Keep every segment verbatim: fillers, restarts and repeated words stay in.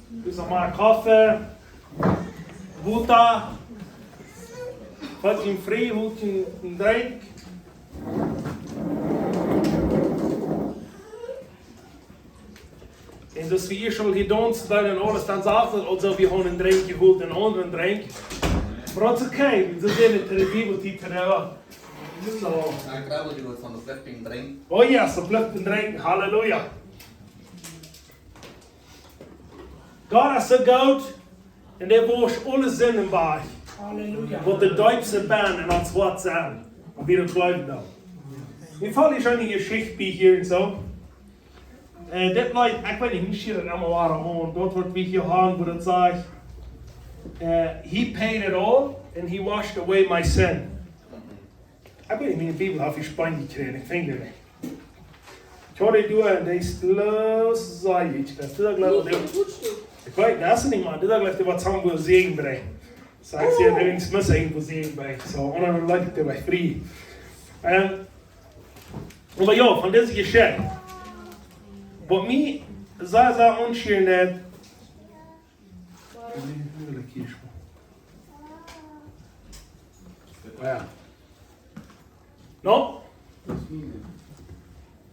Dit es noch mau Koffe, Wota, hoolt junt frie, hoolt junt een Drinkj. Un soo aus wie hia aul jedaunst haben un aules, dan sach daut aulsoo, wie haben een Drinkj jehoolt, een aundren Drinkj. Oba daut es okay, wie sent en de Bibel, die Terror. Soo. Now, grab you with some uplifting drink. Oh yes, uplifting drink. Halleluja. Gott es soo goot un hee woascht aule Sinden wajch. Halleluja. Waut de deepste Band en ons Hoat sent. Un wie daut jleewen dan. Wie fellen hia eene Jeschicht bie hia un soo. Äh, dit Leet, ekj weet nich, wie schrift daut emma wada aun. Daut woat wie hia haben, woo daut sajcht, äh, "He paid it all and he washed away my sin." Ekj weet nich, miene Bibel haft hia Spanien jekjräajen, ekj finj dee nich. Ekj haud dee doa un dee es bloos, saj ekj, daut es daut, jleew ekj, ekj weet, daut es nich mea, daut jleew ekj, waut Samuel Säajen brinjt. Soo, ekj sie, irjentwäa mott irjentwua Säajen brinjen. Soo, un dan leet ekj dee wajch frie. Ähm, oba jo, von dise Jeschicht. Waut mie sea, sea aunschient, jo. No?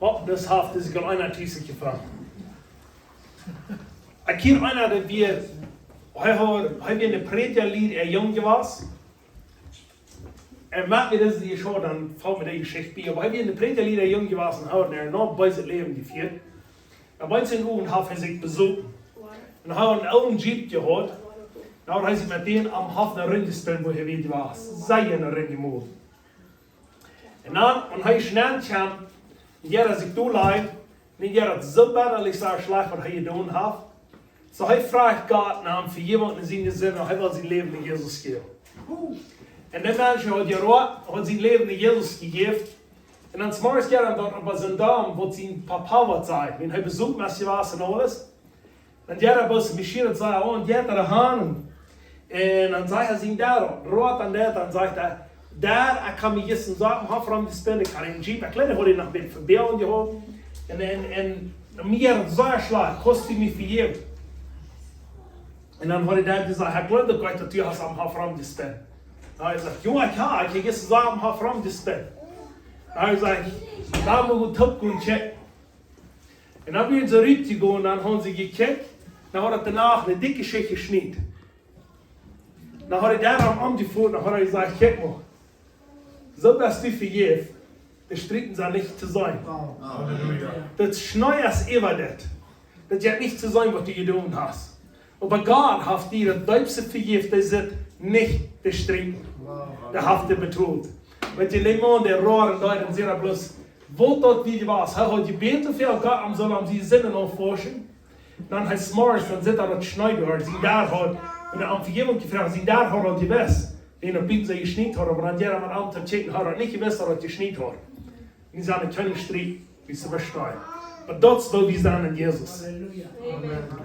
Oh, daut haft sikj aul eena tus jefungen. Ekj kjann eena, dee wia, hee haud, hee wia en de Prädjalia jung jewast. Un wan wie dise Jeschicht, dan felt mie dee Jeschicht bie, oba hee wia en de Prädjalia jung jewast un haud een noch beeset Läwen jefieet. Un bie sienen Owent haft hee sikj besopen. Un hee haud een oolen Jeep jehaut. Un haud hee sikj met dän aum Haft no Rund jespunnen, wua hee wia jewast. Sea no Rund jemolt. Un dan, un hee schnell kjeem, un hee haud sikj doa leit, un hee haud soo bittalich soo schlajcht, waut hee jedonen haud. Soo hee fruach Gott no Vejäwunk fa siene Sinden, un hee wull sien Läwen aun Jesus jäwen. Un de Mensch haud jeroat, haud sien Läwen aun Jesus jejäft. Un dan zemorjes kjeem hee doa opp sien Dom, waut sien Papa waut säd. Wan hee besocht, waut hee wia un aules. Dan jeit hee bie de Maschien un säd, oh, un jeit hee han. Un dan säd hee sien Dad, roat aun daut, dan sajcht hee, "Dad, ekj hab mie jistren Sachen haben fromm jespunt, ekj haud een Jeep, ekj weet nich, waut ekj noch met Verbälen jehaut. Un, un, un mie haft daut sea schlajcht, kaust du mie vejäwen?" Un dan haud hee jesajcht, "Ekj jleew daut Gott daut du hast am Haft fromm jespunt." Dan hee sajcht, "Jo, ekj hab, ekj hab jistren Sachen am Haft fromm jespunt." Dan hee sajcht, "Lot mie mol toop gonen kjikjen." Un dan wieren see rutjegonen, dan hauden see jekjikjt, dan haud et doano eene dikje Schicht jeschniet. Dan haud hee doa aum Omjefot, dan haud hee jesajcht, "Kjikj mol, soo best du vejäft, de Strieten sent nich to seenen." Halleluja. Daut Schnee es äwa dit. Daut jeit nich to seenen, waut du jedonen hast. Oba Gott haft die daut deepste vejäft, dee sitt nich de Strieten. Dee haft dee betolt. Weetst, dee Maun, dee roat un deit un sajcht bloos, waut daut wia jewast. Hee haud jebät doafäa, Gott, am saul am siene Sinden aufwauschen. Dan hee zemorjes, dan sitt hee daut Schnee doa, sien Dad haud, un hee haft am Vejäwunk jefroacht, sien Dad haud aul jewist. Wan daut bie am jeschniet haud, oba dan jeit hee met am to kjikjen, haud hee nich jewist, daut et jeschniet haud. Wie sent kjeene Strieten, wie sent befriet. Oba daut es, woo wie sent en Jesus. Halleluja.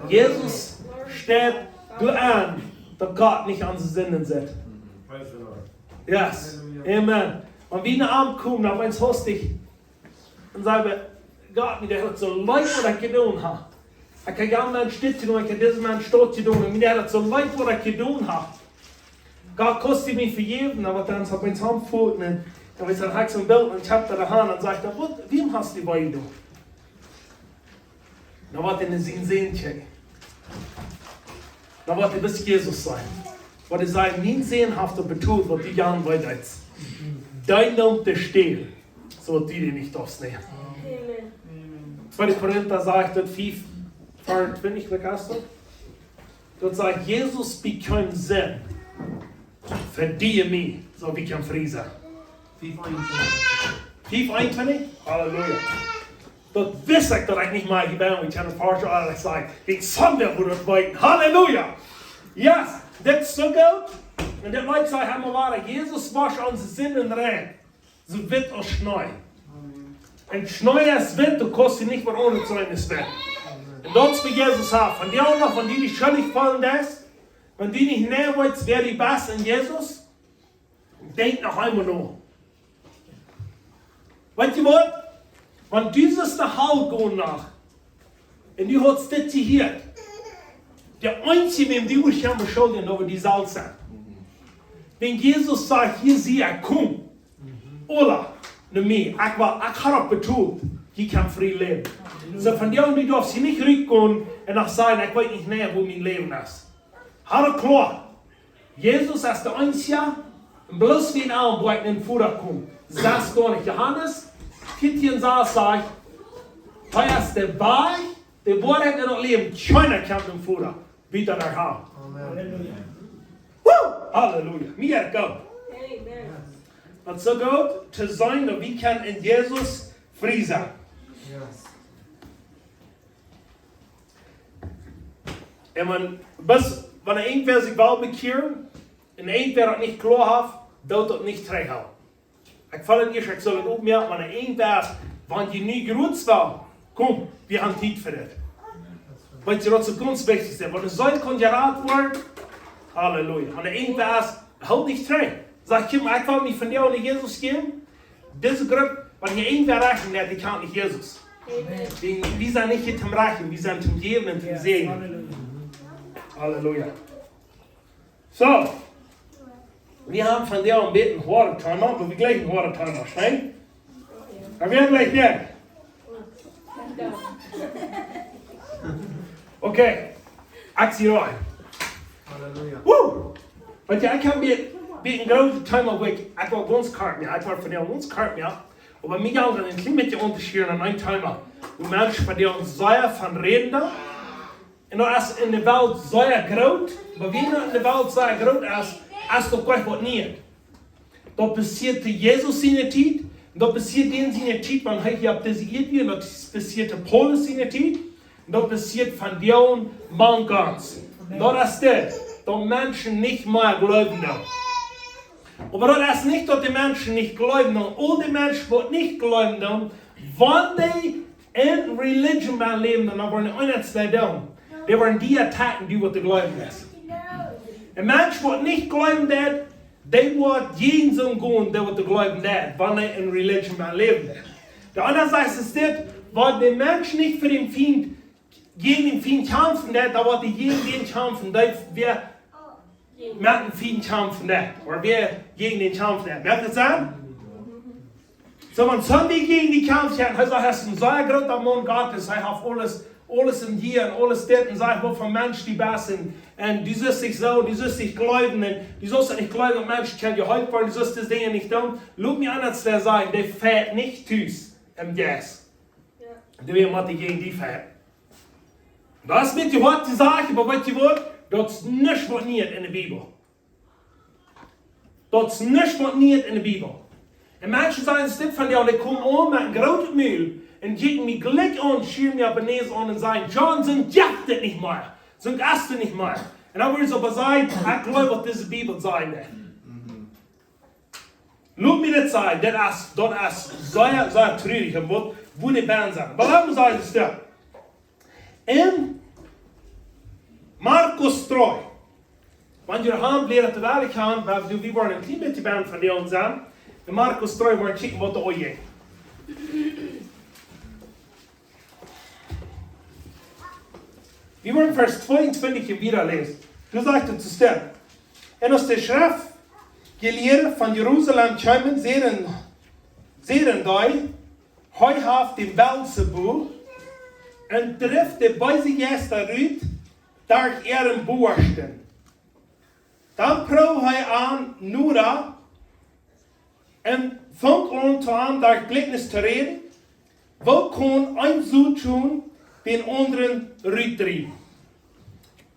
Jesus steit doa aun, daut Gott nich aun siene Sinden sitt. Praise the Lord. Yes. Halleluja. Amen. Wan wie no am komen, dan weens hastich. Dan saj wie, Gott, mie deit daut soo leet, waut ekj jedonen hab. Ekj hab dän Maun dit jedonen, ekj hab disen Maun daut jedonen. Mie deit daut soo leet, waut ekj jedonen hab. Gott, kaust du mie vejäwen? Dan woat hee opp eemol aunfangen, un dan woat hee sikj soo een Bilt un kjappt doa aun un sajcht, waut, wäm hast du wee jedonen? Dan woat hee no sienen Sän kjikjen. Dan woat hee bie Jesus sennen. Woat hee sajen, mien Sän haft daut betolt, waut du aun wee deetst. Dee nemt de Städ, soo daut du dee nich darfst nämen. Amen. Tweede Korinta sajcht daut fiew, veeauntwintich, waut es daut? Daut sajcht, Jesus bekjeem Sind fa die un mie, soo daut wie kjennen frie sennen. Fiew eenuntwintich. Fiew eenuntwintich? Halleluja. Daut wist ekj, daut ekj nich mea hia bie, un ekj hab een poa Joa, ekj saj, ekj saj daut, woo daut wia. Halleluja. Yes, daut es soo goot. Un daut Leet sajcht emma wada, Jesus wosch onse Sinden rein. Soo witt aus Schnee. Un Schnee es witt, du kaust die nich verändren, Schnee es witt. Un daut es, woo Jesus sajcht, wan du uk noch, wan du die schuldich feelen deist, wan du nich mea weetst, wäa du best en Jesus, denkj noch eemol no. Weetst du waut? Wan du sest no Hal gonen noch, un du hast dit jehieet, De eensje, wäm du woascht kjennen beschuldijen, daut wia die selfst. Wan Jesus sajcht: "Hia sie ekj, komm. Aula, no mie, ekj well, ekj hab daut betolt, jie kjennen frie läwen." Soo, von die aun, du darfst hia nich rutkomen un noch sajen: "Ekj weet nich mea, woo mien Läwen es." Hab daut kloa. Jesus es de eensje, un bloos wäa no am woat, no dän Voda komen. Sajcht doa nich Johanes vieetieen, sajcht: "Hee es de Wajch, de Woarheit un daut Läwen. Kjeena kjemt no dän Voda, buta derch am." Amen. Woo! Halleluja. Mie jeit daut goot. Amen. Daut es soo goot to seenen, daut wie kjennen en Jesus frie sennen. Yes. Un wan, bat, wan irjentwäa sikj well bekjieren, un irjentwäa daut nich kloa haft, doot daut nich trigjhoolen. Ekj feel nich, ekj saul daut uk mea, wan irjentwäa, wan jie nu groot woaren, komm, wie haben Tiet fa dit. Weetst, daut es daut gaunz wichtichste. Wan de Seel kaun jerat woaren, halleluja. Wan irjentwäa es, hool nich trigj. Saj: "Kjikj, ekj well mie vondoag aun Jesus jäwen." Dise Grupp, wan hia irjentwäa rajcht, dee kjant nich Jesus. Amen. Wie, wie sent nich hia toom rajchten, wie sent toom jäwen un toom säajnen. Halleluja. Soo, wie haben vondoag een bät een hoaret Thema, oba wie jlikjen een hoaret Thema, scheen? Oba wie jlikjen daut. Okay, ekj sie reed. Halleluja. Woo! Weetst, ekj hab mie, mie een grootet Thema, woo ekj, ekj well gaunz kort moaken, ekj well vondoag gaunz kort moaken, oba mie jeit daut een kjlien bät auntoschnieden aun een Thema, woo Menschen vondoag sea von räden, un daut es en de Welt sea groot, oba wan daut en de Welt sea groot es, es daut nich waut Nieet. Daut passieet to Jesus siene Tiet, un daut passieet en siene Tiet, wan hee hia opp dise Ieed wia, un daut passieet to Paulus siene Tiet, un daut passieet vondoag mank ons. Un daut es dit, daut Menschen nich mea jleewen doonen. Oba daut es nich, daut de Menschen nich jleewen doonen. Aul de Menschen, waut nich jleewen doonen, wan dee en religion bie läwen, dan woaren dee eent nich doonen. Dee woaren die attacken, dee waut jleewen doonen. Een Mensch, waut nich jleewen deit, dee woat jäajen sien Gott, dee waut jleewen deit, wan hee en religion bie läwen deit. De aundre Sach es dit, wan de Mensch nich fa dän Fient, jäajen dän Fient kjamfen deit, dan woat hee jäajen dän kjamfen, dee wäa met dän Fient kjamfen deit, ooda wäa jäajen dän kjamfen deit. Moakt daut Senn? Soo, wan Sonny jäajen die kjamft, jo, hee sajcht, hee es een sea groota Maun Gottes, hee haft aules, aules en die un aules dit, un sajcht: "Waut fa een Mensch du best, un, un du sust nich soo, du sust nich jleewen, un du sust nich jleewen, daut Menschen kjennen jeheelt woaren, du sust dise Dinja nich doonen." Lot mie eent sajen, dee fajcht nich tus em Jeist. Dee woat jäajen die fajchten. Daut es met die waut to sajen, oba weetst waut? Daut es nuscht waut Nieet en de Bibel. Daut es nuscht waut Nieet en de Bibel. Un Menschen sajen, es dit von: "Jo, dee kjemt aun met een grootet Mul un kjikjt mie jlikj aun, schieren mie opp de Näs aun un sajen: 'John, soont jeft et nich mea. Soont es et nich mea.'" Un dan woaren see oba sajen: "Ekj jleew, waut dise Bibel sajcht." Lot mie dit sajen, daut es, daut es sea, sea trurich, un waut, woo dee Band sent. Oba lot mie sajen, es dit. En Markus dree. Wan jie haben, lia daut, wiels ekj hab, oba du, wie woaren een kjlien bät bie von dee aun sennen. En Markus dree, woa wie kjikjen, waut doa aunjeit. Wie woaren Varsch tweeuntwintich hia wieda läsen. Doa sajcht et soo: "Un aus de Schreftjelieede von Jerusalem kjeemen, säden, säden dee: 'Hee haft dän Beelzebul un drift de beese Jeista rut derch äare Boasten.' Dan proowd hee an noda un funk aun to am derch Jlikjnis to räden: 'Woo kaun een Soton dän aundren rutdriewen?'"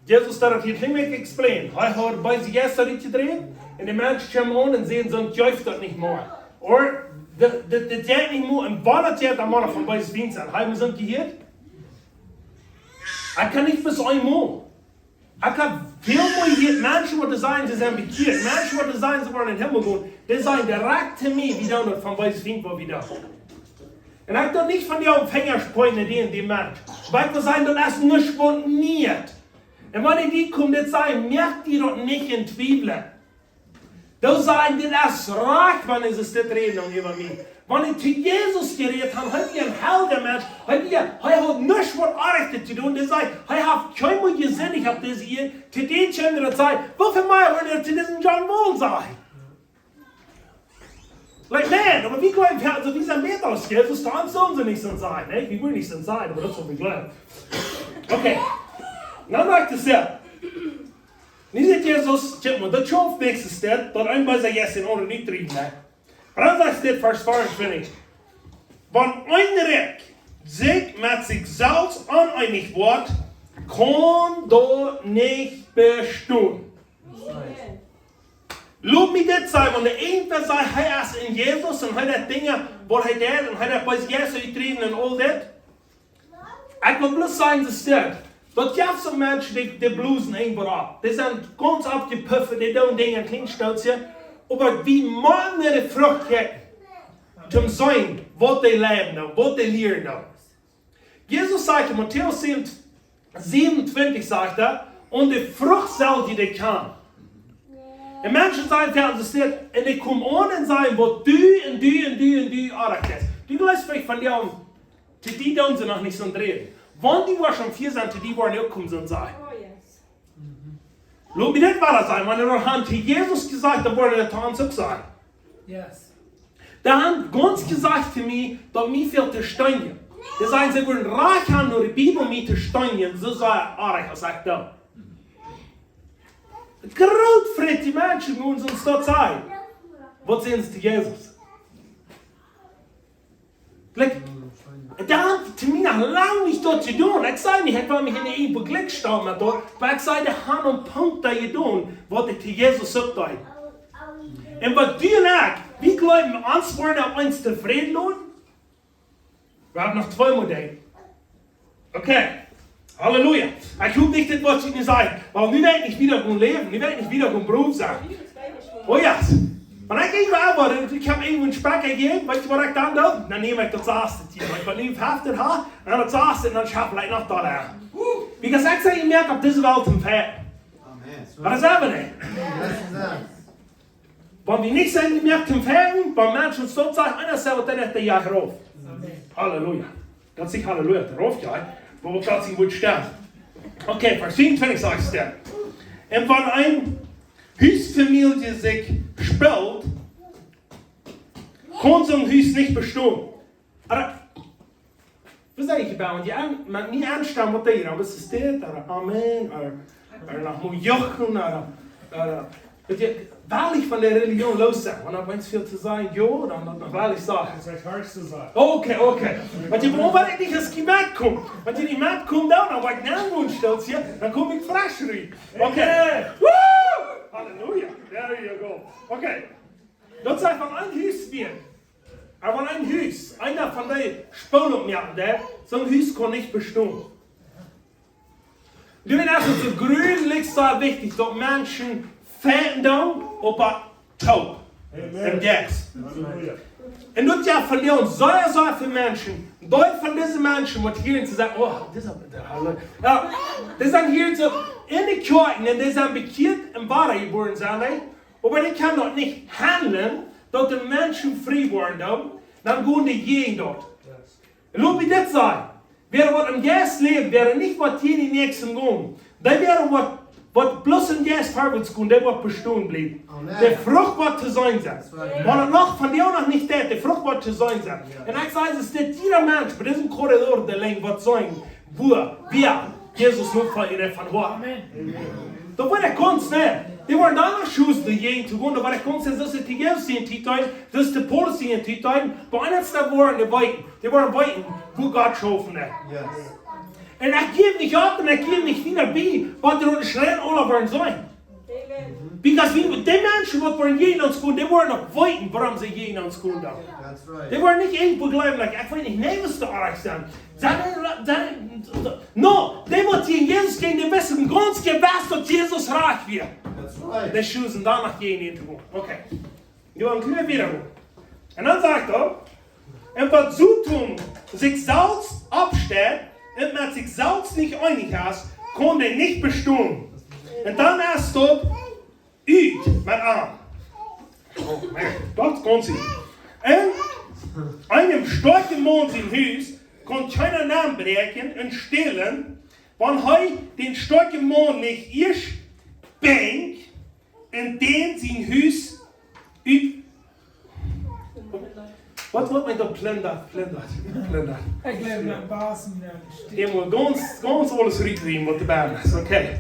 Jesus deed daut hia kjlien bät explain. Hee haud beese Jeista rutjedräwen, un de Menschen kjeemen aun un säden: "Soont jeft et nich mea." Ooda, de, de, de jeit nich mea, un wan et jeit, dan mott et von beese Fient sennen. Hab jie soont jehieet? Ekj kaun nich bloos eemol. Ekj hab väl mol jehieet, Menschen, waut sajen, see sent bekjieet, Menschen, waut sajen, see woaren em Himmel gonen, dee sajen direkt to mie, wie doonen daut von beese Fient, waut wie doonen. Un ekj doo nich von dee Finja pointen, dee un dee Mensch. Oba ekj well sajen, daut es nuscht waut Nieet. Un wan ekj die kom dit sajen, moakt die daut nich en Twiewel. Dee sajen, dit es rajcht, wan see dit räden äwa mie. Wan hee to Jesus jerät haud, hee wia een heilja Mensch, hee wia, hee haud nuscht waut Oajchtet to doonen. Dee säd, hee haft kjeenmol jesindicht opp dise Ieed, to dän kjeem daut säd, wooväl mea woat hee to disen John Wall sajen? Like, man, oba wie jleewen, jo, aulsoo, wie sent bäta aus Jesus, dan sellen see nich soo sajen, nä? Wie wellen nich soo sajen, oba daut es waut wie jleewen. Okay. Dan sajcht et soo. Nu sajcht Jesus, kjikj mol, daut schauft nuscht, es daut, daut een bie sikj es en Oajch nich driewen, nä? Oba dan sajcht et, Varsch veeauntwintich: Wan een Rikj sikj met sikj selfst oneenich woat, kaun daut nich bestonen. Lot mie dit sajen, wan de eena sajcht, hee es en Jesus un hee deit Dinja, waut hee deit, un hee deit bie Jesus utdriewen un aul dit. Ekj well bloos sajen, daut es dit. Daut jeft soone Menschen, dee, dee blosen eefach opp. Dee sent gaunz oppjepuft, dee doonen Dinja, kjlien Stootje. Oba wie motten no de Frucht kjikjen. Toom seenen, waut dee läwen doonen, waut dee lieren doonen. Jesus sajcht en Matäus säwen, säwenuntwintich, sajcht hee, un de Frucht sell jie dee kjanen. Un Menschen sajen, jo, daut es dit, un dee komen aun un sajen, waut du un du un du un du oajch best. Du jleefst veleicht von die, to die doonen see noch nich soo räden. Wan dee waut von hia sent, to die woaren uk komen soo sajen. Oh, yes. Lot mie dit woa sennen, wan dee haben to Jesus jesajcht, dan woaren dee to ons uk sajen. Yes. Dee haben gaunz jesajcht to mie, daut mie väl to steenen. Dee sajen, see wudden Rajcht haben, no de Bibel mie to steenen, soo sea oajch aus ekj doo. Groot fa dee Menschen, woo see ons daut sajen. Waut sajen see to Jesus? Like, dee haben to mie noch lang nich daut jedonen. Ekj säd nich, ekj wull mie en eene Glücksstund met daut, oba ekj säd, dee haben een Punkt doa jedonen, waut ekj to Jesus uk deed. Un waut du un ekj, wie jleewen, ons woaren opp ons tofräd loten? Wie haben noch twee mol dän. Okay. Halleluja. Ekj hop nich, dit woat sikj nich sajen. Wiels nu woa ekj nich wieda gonen läwen, nu woa ekj nich wieda gonen Broot sennen. Oh yes. Wan ekj irjentwua woa, ekj hab irjentwua een Spek jejäft, weetst du waut ekj dan doo? Dan näm ekj daut saste Tiet. Wan ekj waut nich haft, dan ha, un daut saste, un dan schauf ekj noch doa aun. Because ekj sie jemoakt opp dise Welt toom Fajchten. Amen. Oba daut sent wie nich. Yes, sir. Wan wie nich sent jemoakt toom Fajchten, wan Menschen stolt sent, un dan sent wie dan uk de Joa rauf. Amen. Halleluja. Daut es nich Halleluja, de rauf, jo. Oba daut es een goot Stern. Okay, Varsch veeauntwintich sajcht et. Un wan een Husfamielje sikj spelt, kaun soon Hus nich bestonen. Oba, wie sajen hia bie ons, dee aun, met mie aunstemmen, waut dee hia, waut es dit, oda Amen, oda, oda noch mol juchen, oda, oda, daut jie woarlich von de Relijoon loos sent, wan daut Mensch väl to sajen, jo, dan daut noch woarlich sajen. Daut es nich hart to sajen. Okay, okay. Wan jie, woo woa ekj nich aus Jebäd komen? Wan jie nich metkomen, dan, dan woa ekj nich wonen, stellt hia, dan kom ekj fresch rut. Okay. Amen. Woo! Halleluja. There you go. Okay. Daut sajcht, wan een Hus wia, oba wan een Hus, eena von dee Spolunk moaken deed, soon Hus kaun nich bestonen. Doawäajen es et soo jreslich soo wichtich, daut Menschen fajchten doonen, oba toop. Amen. Em Jeist. Halleluja. Un daut jeft vondoag sea, sea väl Menschen, dee von dise Menschen, waut hia sent, oh, dise, Halleluja. Jo, dee sent hia soo en de Kjoakj, un dee sent bekjieet un woajebuaren sent, nä? Oba dee kjennen daut nich handlen, daut de Menschen frie woaren dan, dan gonen dee jäajen daut. Yes. Lot mie dit sajen. Wäa waut em Jeist läft, wäa nich waut jäajen dän Näakjsten gonen. Dee wäa waut, waut bloos em Jeist verwoats gonen, dee woat bestonen bliewen. Amen. De Frucht woat to seenen sennen. That's right. Wan et noch vondoag noch nich deit, de Frucht woat to seenen sennen. Ja. Un ekj saj, et es dit, jieda Mensch bie disen Korridor, dee lenjd waut seenen, woo, wäa Jesus nu von, von woat. Amen. Daut woat ekj gaunz, nä? Dee woaren dan noch schoosen, dee jäajen to gonen, daut woat ekj gaunz, daut es de Jesus sien Titel, daut es de Paulus sien Titel, bie eenen es daut woaren dee weeten, dee woaren weeten, woo Gott schaufen deit. Yes. Un ekj jäw nich opp un ekj jäw nich wieda bie, waut dee schreien aula woaren sennen. Amen. Because wie, dee Menschen, waut woaren jäajen ons gonen, dee woaren noch weeten, wuarom see jäajen ons gonen dan. That's right. Dee woaren nich irjentwoo jleewen, like, ekj weet nich, nä, waut dee oajch sent. Sent, sent, no, dee waut jäajen Jesus jinjen, dee wisten gaunz jewess, daut Jesus rajcht wia. That's right. Dee schoosen dan noch jäajen to gonen. Okay. Jo, dan kjenn wie wieda gonen. Un dan sajcht et, un waut soo toom sikj selfst oppsteit un met sikj selfst nich eenich es, kaun dee nich bestonen. Un dan es daut ut met am. Oh man, daut kaun see. Un Eenem stoakjen Maun sien Hus kaun kjeena nenbräakjen un stälen, wan hee dän stoakjen Maun nich ieescht benjt un dän sien Hus ut. Waut woat mie doa plindert, plindert, plindert? Ekj jleew, daut Basen, jo, daut stiemt. Eemol gaunz, gaunz aules rutriemen, waut doa bie es, okay.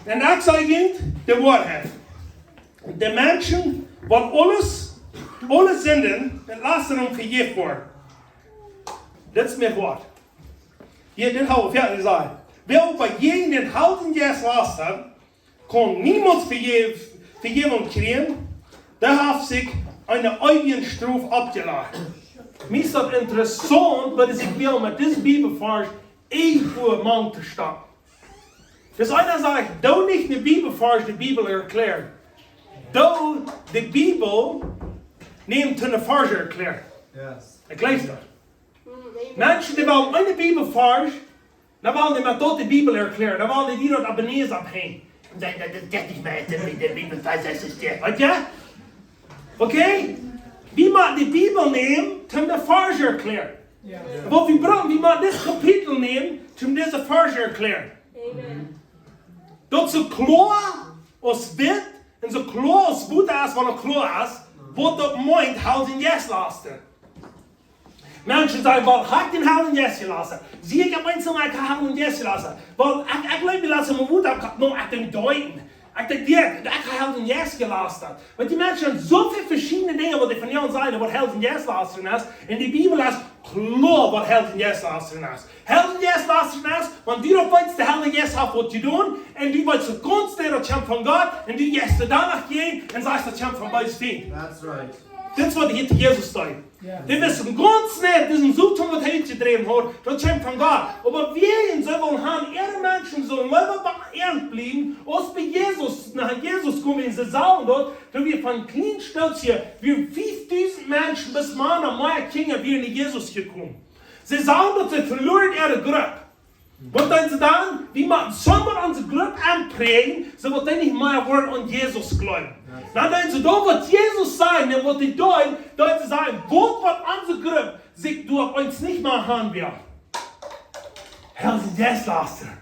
Un ekj saj junt de Woarheit. De Menschen, waut aules, aule Sinden un Lastren vejäft woaren. Dit es mien Wort. Hia, dit hab ekj ferhäa jesajcht. Wäa oba jäajen dän Heiljen Jeist lastat, kaun niemols Vejäw-, Vejäwunk kjrieen, dee haft sikj eene eewje Strof oppjelajcht. Mie es daut interessaunt, daut ekj well met disen Bibelvarsch eent Uhr mank to stonen. Daut eena sajcht, doo nich de Bibelvarsch de Bibel erkjläaren. Doo de Bibel nämen toom de Varsch erkjläaren. Yes. Ekj jleew daut. Menschen, dee wellen een Bibelvarsch, dan wellen dee met daut de Bibel erkjläaren. Dan wellen dee die daut opp de Näs opphenjen. Un sajen, daut, daut jeit nich mea, de, de Bibelvarsch es dit. Weetst du? Okay? Wie mau de Bibel nämen, toom de Varsch erkjläaren. Jo. Waut wie brucken, wie mau dit Kapitel nämen, toom disen Varsch erkjläaren. Amen. Daut soo kloa aus witt un soo kloa aus Wota es, waut noch kloa es, waut daut meent, Heiljen Jeist lastren. Menschen sajen, well, hab ekj dän Heiljen Jeist jelastat? Sie ekj opp eemol, ekj hab Heiljen Jeist jelastat? Well, ekj, ekj jleew, wie laten mol Wota opp, no, ekj denkj deuten. Ekj denkj, jo, ekj hab Heiljen Jeist jelastat. Weetst du, Menschen, soo väl veschiedne Dinja, waut dee von junt sajen, waut Heiljen Jeist lastren es. Un de Bibel es kloa, waut Heiljen Jeist lastren es. Heiljen Jeist lastren es, wan du daut weetst, de Heilje Jeist haft waut jedonen, un du weetst, daut kjemt von Gott, un du jeist doa no jäajen, un sajchst, daut kjemt von beese Fient. That's right. Dit es, waut hia to Jesus steit. Jo. Dee wisten gaunz nich, disen Soton, waut hee utjedräwen haud, daut kjeem von Gott. Oba wie en soo wellen haben, äare Menschen sellen leewa bie an bliewen, aus bie Jesus, no Jesus komen, un see sagen daut, daut wia von kjlien Stootje, wia fiefdusent Menschen, bat Mana, mea Kjinja, wieren no Jesus jekomen. See sagen daut see veloaren äare Grupp. Waut deeden see dan? Wie motten soo met onse Grupp aunpräajen, soo daut dee nich mea woaren aun Jesus jleewen. Jo. Dan deeden see daut, waut Jesus säd, un waut dee deeden, daut see säden, waut, waut onse Grupp sikj doa opp eemol nich mea aun wia. Heiljen Jeist lastren.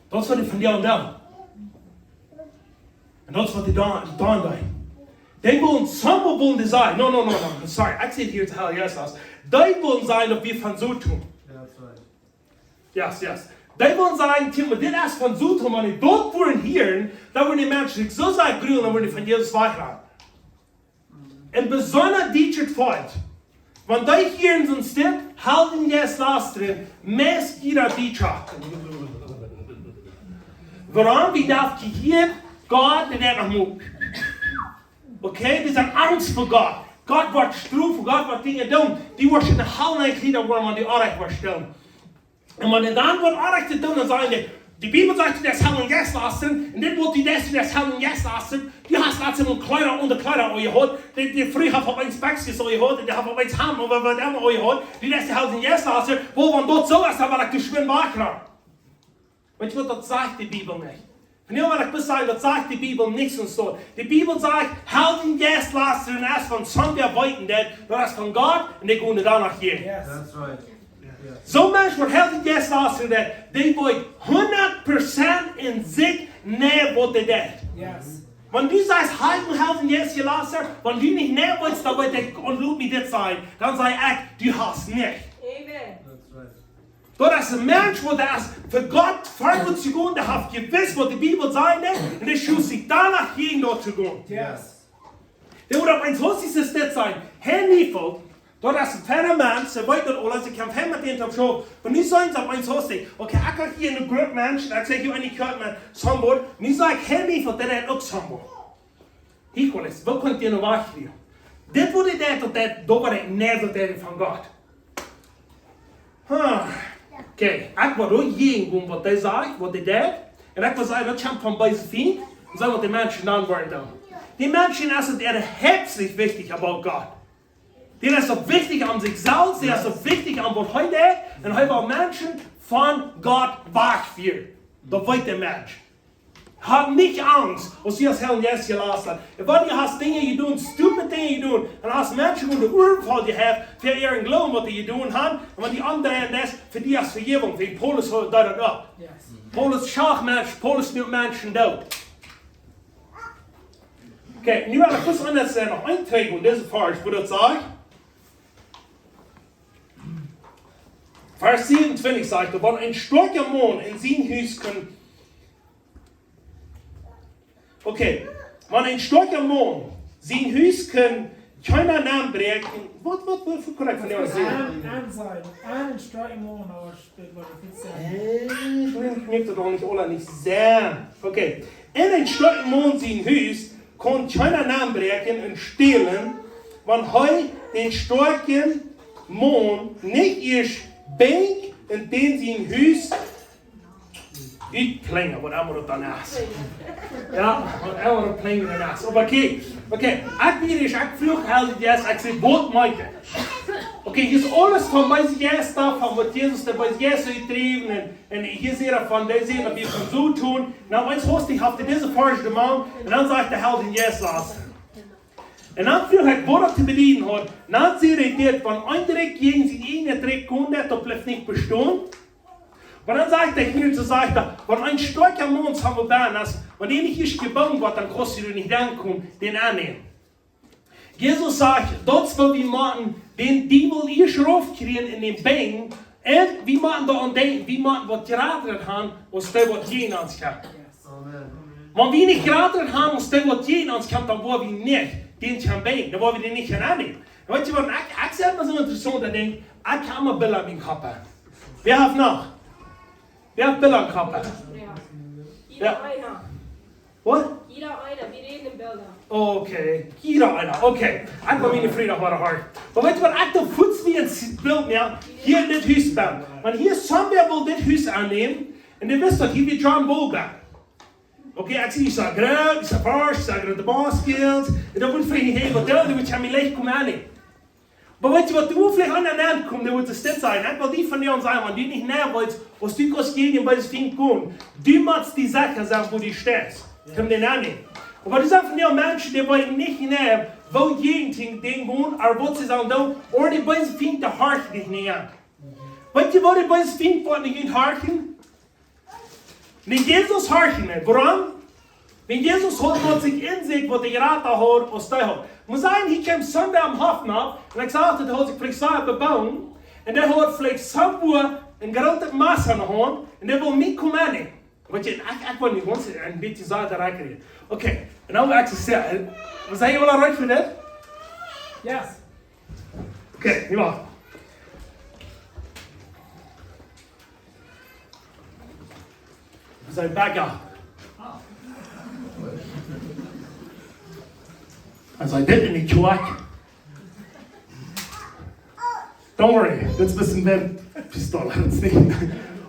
Daut es, waut dee von die doonen. Un daut es, waut dee doonen, doonen deeden. Dee wullen, some wullen dee sajen, no, no, no, no, sorry, ekj säd hia to Heiljen Jeist. Dee wullen sajen, daut wie von Soton. That's right. Yes, yes. Dee wullen sajen, Tim, dit es von Soton, wan dee daut wudden hieren, dan wudden de Menschen sikj soo sea grulen, dan wudden dee von Jesus wajchgonen. Un besonda dietschet Volkj, wan dee hieren soo een Stekj, Heiljen Jeist lastren, meist jieda Dietscha. Wuarom? Wie daut jehieet, Gott, dee deit noch mol. Okay, wie sent angst ver Gott. Gott woat strofen, Gott woat Dinja doonen. Dee woat en de Hal nenn kjrieen, woaren, wan dee orrajcht woaren stellen. Un wan dee dan waut orrajcht doonen, dan sajen dee, de Bibel sajcht, du deist Heiljen Jeist lastren, un dit woat, du deist, du deist Heiljen Jeist lastren, du hast latst mol Kjleeda, aundre Kjleeda aunjehaut, dee, dee Fru haft opp eemol Spekjes aunjehaut, un dee haft opp eemol Haunt, ooda waut emma aunjehaut, du deist de Heiljen Jeist lastren, woo, wan daut soo es, dan well ekj die schwind wajchgonen. Weetst du waut, daut sajcht de Bibel nich. Von hia well ekj bloos sajen, daut sajcht de Bibel nich soo. De Bibel sajcht, Heiljen Jeist lastren es von, soo aus wie weeten, daut, daut es von Gott, un dee gonen doano jäajen. Yes. That's right. Yes. Soo een Mensch, waut Heiljen Jeist lastren deit, dee weet hundat Prozent en sikj, nä, waut dee deit. Yes. Wan du sajchst, hab ekj Heiljen Jeist jelastren, wan du nich nä weetst, dan weet ekj, un lot mie dit sajen, dan saj ekj, du hast nich. Amen. That's right. Daut es een Mensch, waut es fa Gott verantwortlich jegonen, dee haft jewist, waut de Bibel sajcht, un dee schloot sikj doano aun, doa to gonen. Yes. Dee woat opp eemol hostig dit sajen, Herr Neufeld, daut es een feiner Mensch, dee weet daut aules, ekj kaun fein met dän toop schaufen. Oba nu sent see opp eemol hostig. Okay, ekj hab hia eene Grupp Menschen, ekj saj hia nich, ekj hab met somebody, nu saj ekj, Herr Neufeld, dee deit uk somebody. Hia, Kollege, woo kaun ekj die nu wajchkjrieen? Dit woat dee deit, daut deit, daut woat dee nä, daut deit von Gott. Huh. Okay, ekj woa doa jäajen gonen, waut dee sajcht, waut dee deit. Un ekj woa sajen, daut kjemt von beese Fient. Un saj, waut de Menschen dan woaren doonen. De Menschen es daut äare Hoat nich wichtich about Gott. Dee es daut wichtich aun sikj selfst, dee es daut wichtich aun waut hee deit. Un hee well Menschen von Gott wajchfieren. Daut weet de Mensch. Hab nich Angst, aus du hast Herrn Jesus gelassen. Un wan du hast Dinja jedonen, stupid Dinja jedonen, un hast Menschen unja Äwafaulen jehaft, fa äaren Gloowen, waut dee jedonen haben, un wan dee aundreien es, fa die hast Vejäwunk, wiels Paulus deed daut uk. Paulus schach Menschen, Paulus neem Menschen doot. Okay, nu wada, waut aundasch es noch een Trakj, un dise Varsch, wua daut sajcht, Varsch siebenundzwanzig sajcht, wan een stoakja Maun en sien Hus kunn, okay, wan een stoakja Maun sien Hus kunn kjeena nenbräakjen, waut, waut, waut fa korrekt von die aus? An, an sennen, an een stoakja Maun, oba spät, waut ekj nich saj. Äh, ekj moakt daut doch nich aula nich sennen. Okay, en een stoakja Maun sien Hus kunn kjeena nenbräakjen un stälen, wan hee dän stoakjen Maun nich ieescht binjt un dän sien Hus utplinjt, waut emma daut dan es. Jo, waut emma daut plinjt dan es. Oba okay, okay, ekj wia ieescht, ekj fruach Herr Jesus, ekj säd: "Waut meent daut?" Okay, hia es aules von beese Jeista, von waut Jesus de beese Jeista utdreef, un, un hia sajcht hee von, dee säden, daut wie von soo doonen. Nu, wan eena haft dee, haft dee dise Varsch jemoakt, un dan sajcht de Herr Jesus, lasst. Un dan fruach ekj, waut daut to bedieden haud. Dan säd hee dit, wan een Rikj jäajen sien ieejnet Rikj kjemt, daut blift nich bestonen. Oba dan sajcht hee hia, soo sajcht hee, wan een stoakja Maun saul bennen, aus wan dee nich ieescht jebungen woat, dan kaust du nich aunkomen, dän aunnämen. Jesus sajcht, daut es woo wie motten dän Diewel ieescht raufkjrieen un dän binjen, un wie motten doaraun denkjen, wie motten waut jrata haben, aus dee waut jäajen ons kjemt. Amen. Wan wie nich jrata haben aus dee waut jäajen ons kjemt, dan woa wie nich dän kjennen binjen, dan woa wie dän nich kjennen aunnämen. Un weetst du waut, ekj, ekj saj mau soo een interessauntet Dinkj, ekj hab mau Bilda em Kopp. Wäa haft noch? Wäa haft Bilda em Kopp? Jo. Jo. Jieda eena. Waut? Jieda eena, wie räden en Bilda. Okay, jieda eena, okay. Ekj woa miene Frind noch mau hoolen. Oba weetst du waut, ekj doo fuaz mie een Bilt moaken, hia en dit Hus bennen. Wan hia somebody wull dit Hus aunnämen, un dee wist daut hia wia John Wallback. Okay, ekj sie nich soo groot, nich soo forsch, nich soo groot de Boss Skills. Un dan wudd ekj veleicht nich eemol doonen, dan wudd ekj mie leicht komen aunnämen. Oba weetst du waut, du wurscht veleicht aun dän Enj komen, dan wudd et dit sennen. Ekj well die vondoag sajen, wan du nich mea weetst, aus du kaust jäajen dän beesen Fient gonen, du motst die secha sennen, wua du steist. Kaust dän aunnämen. Oba doa sent vondoag Menschen, dee weeten nich mea, woo jäajen dän gonen, ooda waut see sellen doonen, ooda de beese Fient, dee horcht nich mea. Weetst du, woo de beese Fient woat nich horchen? Wan Jesus horcht nich. Wuarom? Wan Jesus haud waut sikj en sikj, waut de jrata haud aus dee haud. Mott sennen, hia kjeem somebody aum Hoff no, un ekj sach, dee haud sikj veleicht sea bebungen, un dee haud veleicht somewhere een grootet Massa en de Haunt, un dee wull mie komen aunnämen. Weetst du, ekj, ekj wull nich gaunz een bät sea doa rankjrieen. Okay, un dan ekj saj, eh, sent jie aula reed fa dit? Yes. Okay, jo. Wie sent back up. Hee säd dit en de Kjoakj. Don't worry, dit es een bät Windpistol, daut es nich.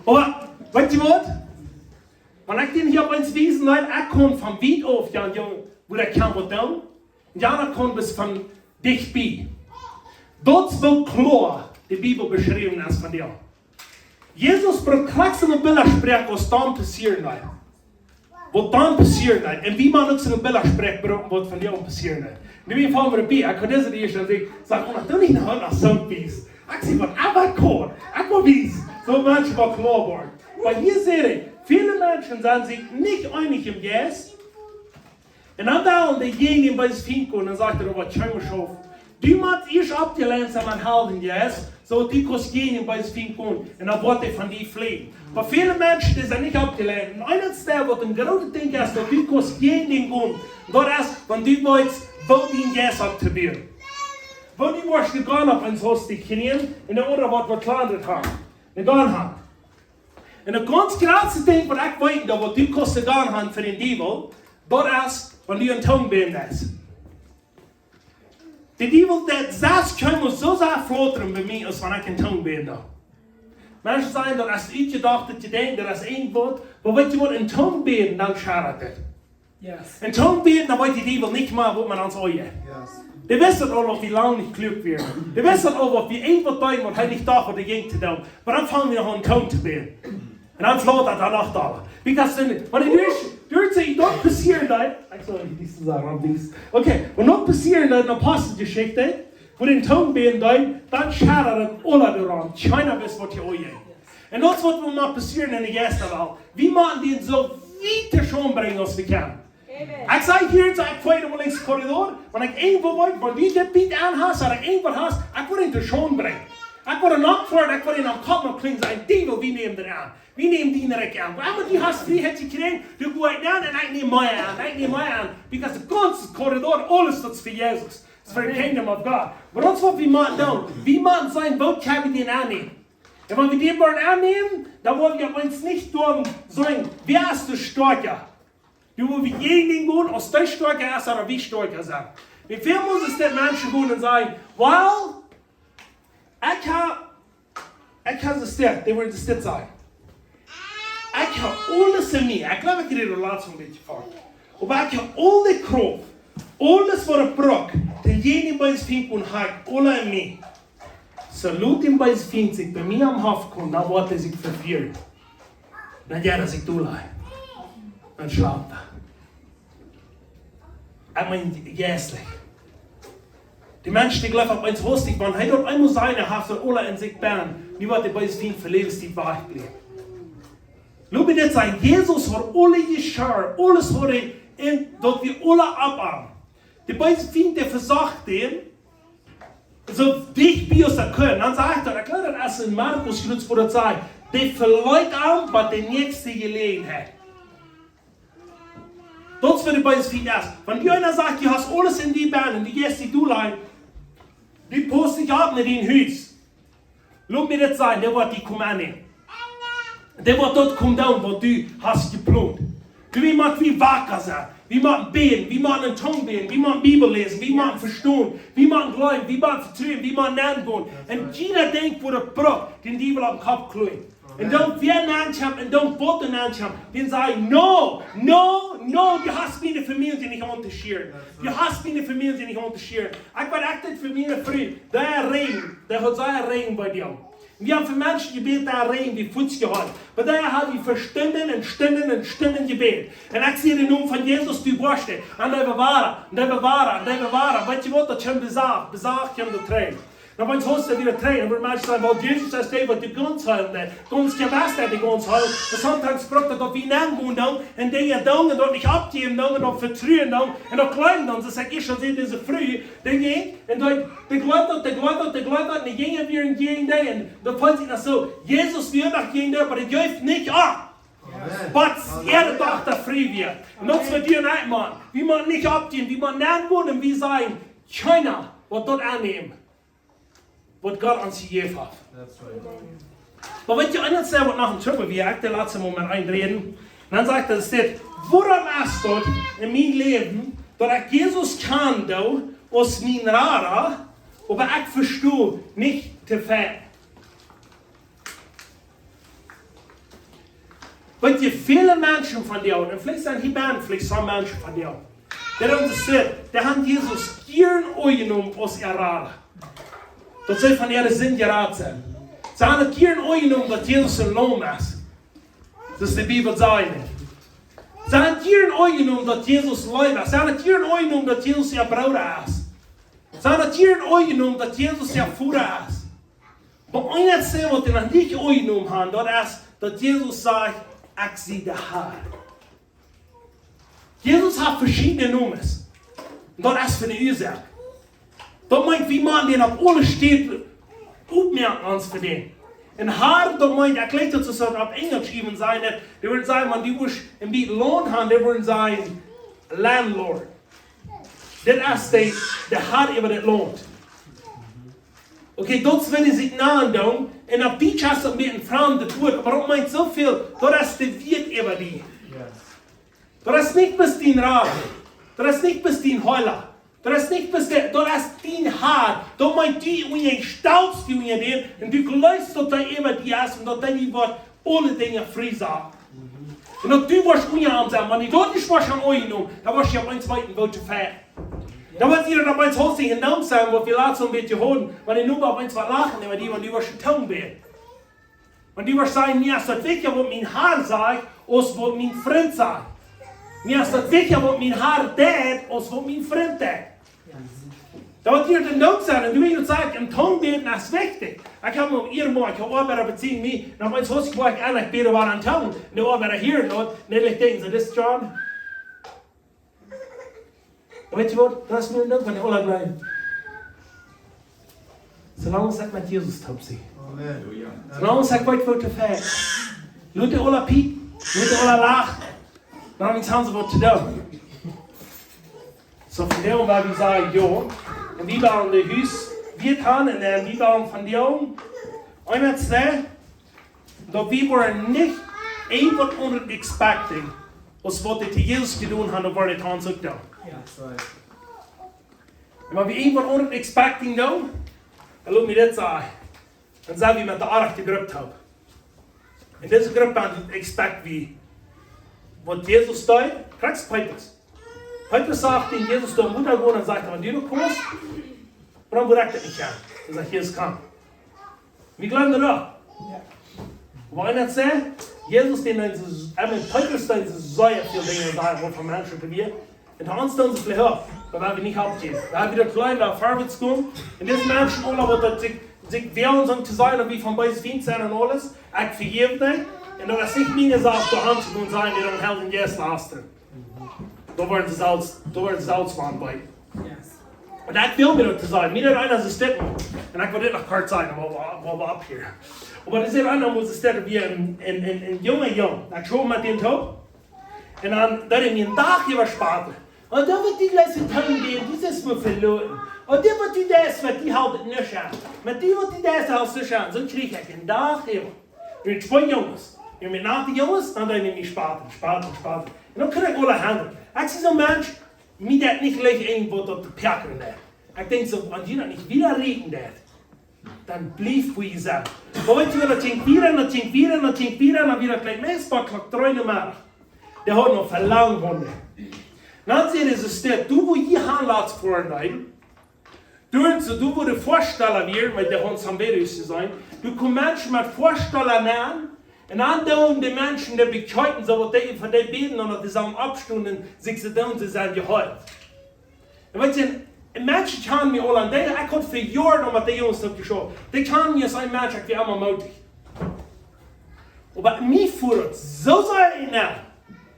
Oba, weetst du waut? Wan ekj dän hia opp eemol wiesen deed, ekj kunn von wiet auf, jo, jo, wua ekj kaun waut doonen. Un jo, ekj kunn bat von dicht bie. Daut es woo kloa de Bibel beschräwen es von die. Jesus brukt krakjt soone Bildasproak, waut dan passieren deed. Waut dan passieren deed. Un wie motten uk soone Bildasproak brucken, waut von die passieren deed. Nu, wie fangen bie. Ekj kunn dise Dinja ieescht aun sikj, saj, oh, daut es nich een Haunt aus soon Biest. Ekj sie waut, ekj woa kloa. Ekj woa wiesen. Soo Menschen woaren kloa woaren. Oba hia saj ekj, väle Menschen sent sikj nich eenich em Jeist. Un dan wellen dee jäajen dän beesen Fient gonen, un dan sajcht hee, waut kjeem nich auf. Du motst ieescht oppjelenkt sennen met Heiljen Jeist, soo daut du kaust jäajen dän beesen Fient gonen, un dan woat hee von die fleejen. Oba väle Menschen, dee sent nich oppjelenkt. Un eent es daut, waut een grootet Dinkj es, daut du kaust jäajen dän gonen. Daut es, wan du weetst, woo dien Jeist opptobuen. Wan du woascht de Gun opp eenen Haunt kjrieen, un de aundre woat waut kjlandret haben. De Gun haben. Un daut gaunz jratste Dinkj, waut ekj weet, daut waut du kaust de Gun haben fa dän Diewel, daut es, wan du en Tungen bäden deist. De Diewel, dee sajcht, kjeem mie soo sea flautren bie mie, aus wan ekj en Tungen bäden doo. Menschen sajen, daut es utjedocht, daut jie denkjen, daut es een Wuat, oba weetst du waut, en Tungen bäden, dan schaudat et. Yes. En Tungen bäden, dan weet de Diewel nich mea, waut maun ons oaja. Yes. Dee wist daut aul, daut wie lang nich kluak wieren. Dee wist daut aul, daut wie irjent waut deeden, waut hee nich docht, waut hee jinkj to doonen. Oba dan fangen wie noch aun, en Tungen to bäden. Un dan flaut daut doa noch doa. Because then, wan du, du, du, daut passieren deed, ekj saul nich soo sajen, oba dies. Okay, wan daut passieren deed, en Aposteljeschicht, wua dee Tungen bäden deed, dan schaddad daut aula doaraun. Kjeena wist waut hia aunjinkj. Un daut es waut mott passieren enne Jeistwelt. Wie motten dee soo wiet to Schaund brinjen aus wie kjennen. Ekj saj hia, saj ekj, ekj fua emol enjemol Korridor, wan ekj irjentwoo weet, wan du dit Bät aun hast, ooda irjentwaut hast, ekj woa dän to Schaund brinjen. Ekj woa doa nich foaren, ekj woa dän aum Kopp noch kjlien sajen, dee well wie nämen doa aun. Wie nämen dee nich aun. Oba du hast Frieheit jekjräajen, du goa aun un ekj näm mie aun, ekj näm mie aun. Because de gaunze Korridor, aules daut es fa Jesus. It's for the kingdom of God. Oba daut es waut wie motten doonen. Wie motten seenen, woo kjenn wie dän aunnämen. Un wan wie dän woaren aunnämen, dan woa wie opp eemol nich doonen sajen, wäa es de stoakja. Du, wua wie jäajen dän gonen, aus dee stoakja es, ooda wie stoakja sent. Wie väl mol es daut Menschen gonen un sajen, well, ekj hab, ekj hab soo steit, dee wellen soo steit sennen. Ekj hab aules en mie. Ekj jleew, ekj räd doa latst een bät von. Oba ekj hab aul de Krauft, aules waut ekj bruck, dän jäajen Bösen Fient un hab ekj aula en mie. Soo lot dän Bösen Fient sikj bie mie aum Hoff komen, dan woat hee sikj vefieren. Dan jeit hee sikj doa lien. Dan schlaupt hee. Ekj meen, jeistlich. De Mensch, dee jleeft opp eemol hastich, wan hee daut eemol sach, hee haft daut aula en sikj bennen, nu woat de Bösen Fient fa läwens Tiet wajchbliewen. Lot mie dit sajen, Jesus haud aule Jeschia, aules haud hee, un daut wia aula opp am. De Bösen Fient, dee vesocht dän, soo dicht bie aus hee kunn. Dan sajcht hee, ekj jleew daut es en Markus, jleew ekj, wua daut sajcht, dee veleet am bie de näakjste Jeläajenheit. Daut es waut de Bösen Fient es. Wan die eena sajcht, du hast aules en die bennen, du jeist die doa lien, du paust nich opp no dien Hus. Lot mie dit sajen, dee woat die komen aunnämen. Dee woat daut komen doonen, waut du hast jeplont. Du, wie motten wie waka sennen. Wie motten bäden, wie motten en Tungen bäden, wie motten Bibel läsen, wie motten vestonen, wie motten jleewen, wie motten vetruen, wie motten nengonen. Un jieda Dinkj, wua daut brukt, dän Diewel oppem Kopp kjlien. Un dan wäa nenn kjemt, un dan waut doa nenn kjemt, dän saj ekj, no, no, no, du hast miene Famielje nich auntoscheren. Du hast miene Famielje nich auntoscheren. Ekj weet, ekj deed fa miene Fru, dee räajen, dee haud sea räajen bie die. Wie haben fa Menschen jebät, dee räajen, dee fuaz jeholpen. Oba dee haben wie fa Stunden un Stunden un Stunden jebät. Un ekj säd, em Nomen von Jesus, du woascht et. Un dee wia wada, un dee wia wada, un dee wia wada. Weetst du waut, daut kjeem besaft, besaft kjeem daut trigj. Dan woat et wada trigj, dan woat Menschen sajen, well, Jesus es dee, waut die gaunz heelen deit. Gaunz jewess, dee die gaunz heelt. Oba sometimes brukt daut, daut wie nengonen doonen, un Dinja doonen, un daut nich oppjäwen doonen, un daut vetruen doonen, un daut jleewen doonen. Soo aus ekj ieescht aul säd, dise Fru, dee jinkj, un dee, dee jleewd daut, dee jleewd daut, dee jleewd daut, un de Jinja wieren jäajen dee, un daut feelt sikj noch soo, Jesus wia noch jäajen dee, oba dee jeef nich opp. Amen. Bat äare Dochta frie wia. Un daut es waut du un ekj motten. Wie motten nich oppjäwen, wie motten nengonen, un wie sajen, kjeena woat daut aunnämen, waut Gott ons jejäft haft. That's right. Oba weetst du, eena säd waut noch en Trubbel, wua ekj de latste Mol met eenräd. Un dan sajcht hee, daut es dit, wuarom es daut en mien Läwen, daut ekj Jesus kjanen doo aus mien Rada, oba ekj vesto nich to fighten? Weetst du, väle Menschen vondoag, un veleicht sent hia bennen veleicht some Menschen vondoag, dee dan sent, dee haben Jesus jieren aunjenomen aus äa Rada. Daut see von äare Sind jerat sent. See haben daut jieren aunjenomen, daut Jesus een Laum es. Daut de Bibel sajcht. See haben daut jieren aunjenomen, daut Jesus Leew es. See haben daut jieren aunjenomen, daut Jesus äa Brooda es. See haben daut jieren aunjenomen, daut Jesus äa Voda es. Oba eent es waut see noch nich aunjenomen haben, daut es, daut Jesus sajcht, ekj sie de Har. Jesus haft veschiedne Nomes. Un daut es fa ne Uasoak. Daut meent, wie motten dän opp aule Städen oppmoakjen, ons fa dän. Un Har, daut meent, ekj jleew, daut see daut opp Enjelsch äwen sajen, daut, dee wudden sajen, wan dee wurscht en bät Launt haben, dee wudden sajen, landlord. Dit es de, de Har äwa dit Launt. Okay, daut es, wan see sikj nanen doonen, un opp Dietsch es daut een bät een framdet Wuat, oba daut meent soo väl, daut es de Wieet äwa die. Yes. Daut es nich bloos dien Rada. Daut es nich bloos dien Heela. Daut es nich bloos de, daut es dien Har. Daut meent, du unjastalst die unja dän, un du jleefst, daut hee äwa die es, un daut hee die woat aule Dinja friesajen. Un daut du woascht unja am sennen. Wan du daut nich woascht haben aunjenomen, dan woascht du opp eemol weeten, woo to fighten. Dan woascht du opp eemol hastich en Naum sennen, waut wie latst een bät hauden, wan dee Noba opp eemol waut lachen, äwa die, wan du woascht en Tungen bäden. Wan du woascht sajen: "Mie es daut wichtja waut mien Har sajcht, aus waut mien Frint sajcht. Mie es daut wichtja waut mien Har deit, aus waut mien Frint deit." Daut woat hia de Noot sennen. Un du, wie daut sajcht, em Tongen bäden es wichtich. Ekj hab noch hia mol, ekj hab Oabeida bie mie, dan meen ekj, ekj bäd wada en Tongen. Un de Oabeida hia noch, un dee denkjen: "Soo, dit es John." Weetst du waut? Daut es mie uk, wan dee aula bliewen. Soo lang aus ekj met Jesus toop sie. Amen. Soo lang aus ekj weet, woo to fajchten. Lot dee aula piepen, lot dee aula lachen. Dan haben see waut to doonen. Soo, vondoag woa wie sajen, jo. Un wie woaren de Hus wieda gonen un dan wie woaren vondoag, eena sajcht, daut wie woaren nich irjentwaut aundret expecten, aus waut dee to Jesus jedonen haben, daut woaren dee to ons uk doonen. Ja, sorry. Un wan wie irjentwaut aundret expecten doonen, dan lot mie dit sajen, dan sent wie met de rajchte Grupp toop. En dise Grupp dan expect wie, waut Jesus deed, krakjt Petrus. Petrus säd, aus Jesus doa em Wota wia, dan säd hee: "Wan du doa kjemst, wuarom wudd ekj daut nich gonen?" Dan sajcht Jesus: "Komm." Wie jleewen daut uk. Oba eena sajcht, Jesus, dän deed soo, ä, met Petrus deed soo sea väl Dinja, daut wia von Menschen to mie. Un to ons doonen see veleicht uk, oba wie woaren nich oppjäwen. Wie woaren wieda kjleewen, wie woaren verwoats komen. Un dise Menschen aula, waut daut sikj, sikj woaren soo to sennen, daut wie von Beeset jefiet sent un aules, ekj vejeff dee. Un daut es nich miene Sach, doa han to gonen, sajen, dee dan Heiljen Jeist lasten. Doa woaren see selfst, doa woaren see selfst aunbeeten. Yes. Un ekj well mie daut to sajen, mie daut eena soo stippt. Un ekj well dit noch kort sajen, oba wie, wie, wie opp hia. Oba daut es eena, woo see stippt, wia een, een, een, een junga Jung. Ekj schlof met dän toop. Un dan deed hee mie een Dach äwa spotten. Un dan woat dee jlikj soo doonen, dee, dee es mie veloaren. Un dan woat dee daut, waut dee haft, nich aun. Met dee, waut dee daut, haft nich aun. Soo kjrieech ekj een Dach äwa. Wie twee Junges. Wie met nate Junges, dan deed hee mie spotten, spotten, spotten. Un dan kunn ekj aula handlen. Ekj sie soon Mensch, mie deit nich leicht irjentwaut daut to pekjren, nä. Ekj denkj soo, wan jie daut nich wieda räden, daut, dan bliewt, woo jie sent. Oba weetst du, daut jinkj wieda, daut jinkj wieda, daut jinkj wieda, dan wia daut jlikj meist bie Klock dree Uhr Meddach. Dee haud noch velangt, Hunde. Dan säd hee soo: "Steit, du, woo jie han latst foaren deeden, doa soo, du, woo de Väastella wieren, wiels dee hauden Samberis to sennen, doa kjeemen Menschen met Väastella aun, un dan doonen dee Menschen, dee bekjikjen, soo waut dee von dee bäden, un daut dee sellen oppstonen, sikj soo doonen, see sent jeheelt." Un weetst du, Menschen kjanen mie aul aun, dee, ekj haud fa Joaren noch met dee Junges toop jeschauft. Dee kjanen mie aus een Mensch, ekj wia emma mootich. Oba mie fua daut soo sea enn.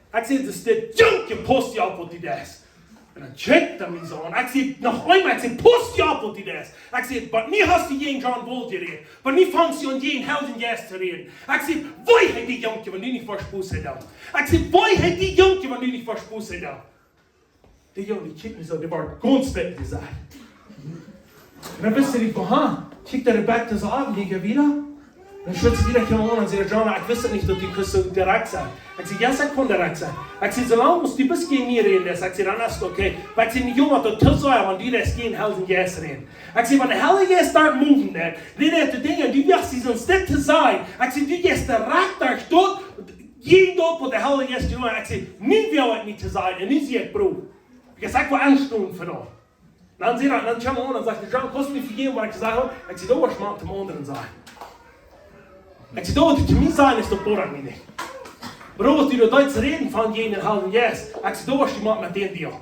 Ekj säd: "Daut es dit Jung, pausst die opp, waut du deist." Un dan kjikjt hee mie soo aun. Ekj säd noch eemol, ekj säd: "Pausst die opp, waut du deist." Ekj säd: "Oba nu hast du jäajen John Bull jerät. Oba nu fangst du aun, jäajen Heiljen Jeist to räden." Ekj säd: "Wee es dee Jung, wan du nich woascht Buße doonen." Ekj säd: "Wee es dee Jung, wan du nich woascht Buße doonen." Dee Jung, dee kjikjt mie soo, dee wort gaunz bät, dee sajcht. Un dan wist ekj nich, aha, kjikjt hee back to soo aun, jinkj hee wieda. Dan schwind hee wieda, kjeem aun un säd: "John, ekj wist nich, daut du kunst soo direkt sennen." Ekj säd: "Jo, ekj kunn direkt sennen." Ekj säd: "Soo lang aus du bloos jäajen mie räden deist," ekj säd, "dan es daut okay." Oba ekj säd: "Nä, Jung, daut es too sea, wan du deist jäajen Heiljen Jeist räden." Ekj säd: "Wan de Heilje Jeist doa moven deit, dan deit hee Dinja, du woascht dee soo stippt to sennen." Ekj säd: "Du jeist direkt doa, doa, jäajen daut, waut de Heilje Jeist deit." Ekj säd: "Nu well ekj nich to sennen, un nu sie ekj brow. Wiels ekj well aunstonen fa daut." Dan säd hee, dan kjeem hee aun un sajcht: "John, kaust du mie vejäwen, waut ekj jesajcht hab?" Ekj säd: "Daut woascht mau to aundren sajen." Ekj säd: "Daut, waut du to mie sajchst, es daut, bodat mie nich. Oba waut du doa deist räden von jäajen dän Heiljen Jeist." Ekj säd: "Daut woascht du mau met dän Diel."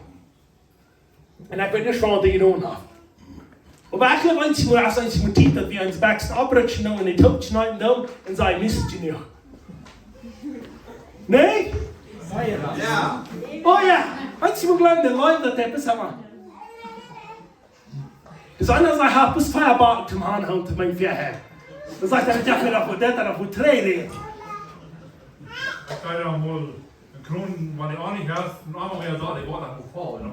Un ekj weet nich, waut hee jedonen haft. Oba ekj jleew, eensjemol, aus eensjemol Tiet, daut wie ons Bekjsen opprutschen doonen un de Toop schnieden doonen un sajen: "Nu es et jenuach." Nä? Jo. Oh jo, eensjemol jleewen de Leute, daut dee bloos haben. Daut eena sajcht: "Ha, bloos vea Backen toom aunhoolen, to mien Vea." Dan sajcht hee: "Jo, ekj hab noch waut, daut hab ekj noch waut trigj räden." Ekj säd dan mol, een Kroon, wan dee aunich es, een aundret Mol, daut dee woat daut nich faulen.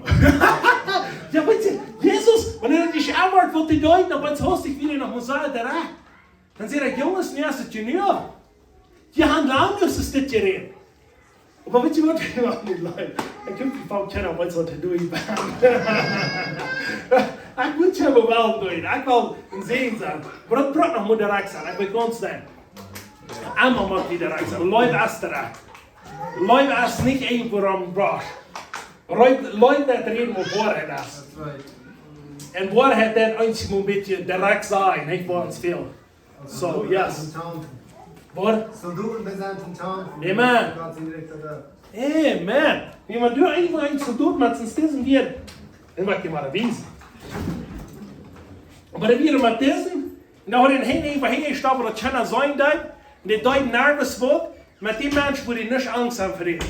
Jo, weetst du, Jesus, wan hee daut nich aunwoat, waut hee deit, dan weetst du, hast du wieda noch mol sajen, daut hee. Dan säd hee: "Junges, nu es et jenuach. Jie haben lang nich soo stell jerät." Oba weetst du waut, ekj hab nich lang. Ekj hab die Frau kjennen, weetst du waut, du, ekj ben. Ekj mott je mau woll doonen. Ekj well een Säajen sennen. Oba daut brukt noch mol direkt sennen. Ekj well gaunz sennen. Emma mott wie direkt sennen. Leew es direkt. Leew es nich irjentwua romjebrocht. Leew, Leew deit räden, wua Woarheit es. That's right. Un Woarheit deit ons mau een bät direkt sennen, nich, wua ons fält. So, yes. Waut? Amen. Amen. Wan du irjentwua een Soldot best, dan es dit wieet. Dan woa ekj die mau wiesen. Oba dan wia met disen, un doa haud hee een Henj, een Henj jestopt, daut kjeena seenen deed, un dee deed nervous woat, met dän Mensch wudd ekj nich Angst haben fa dän.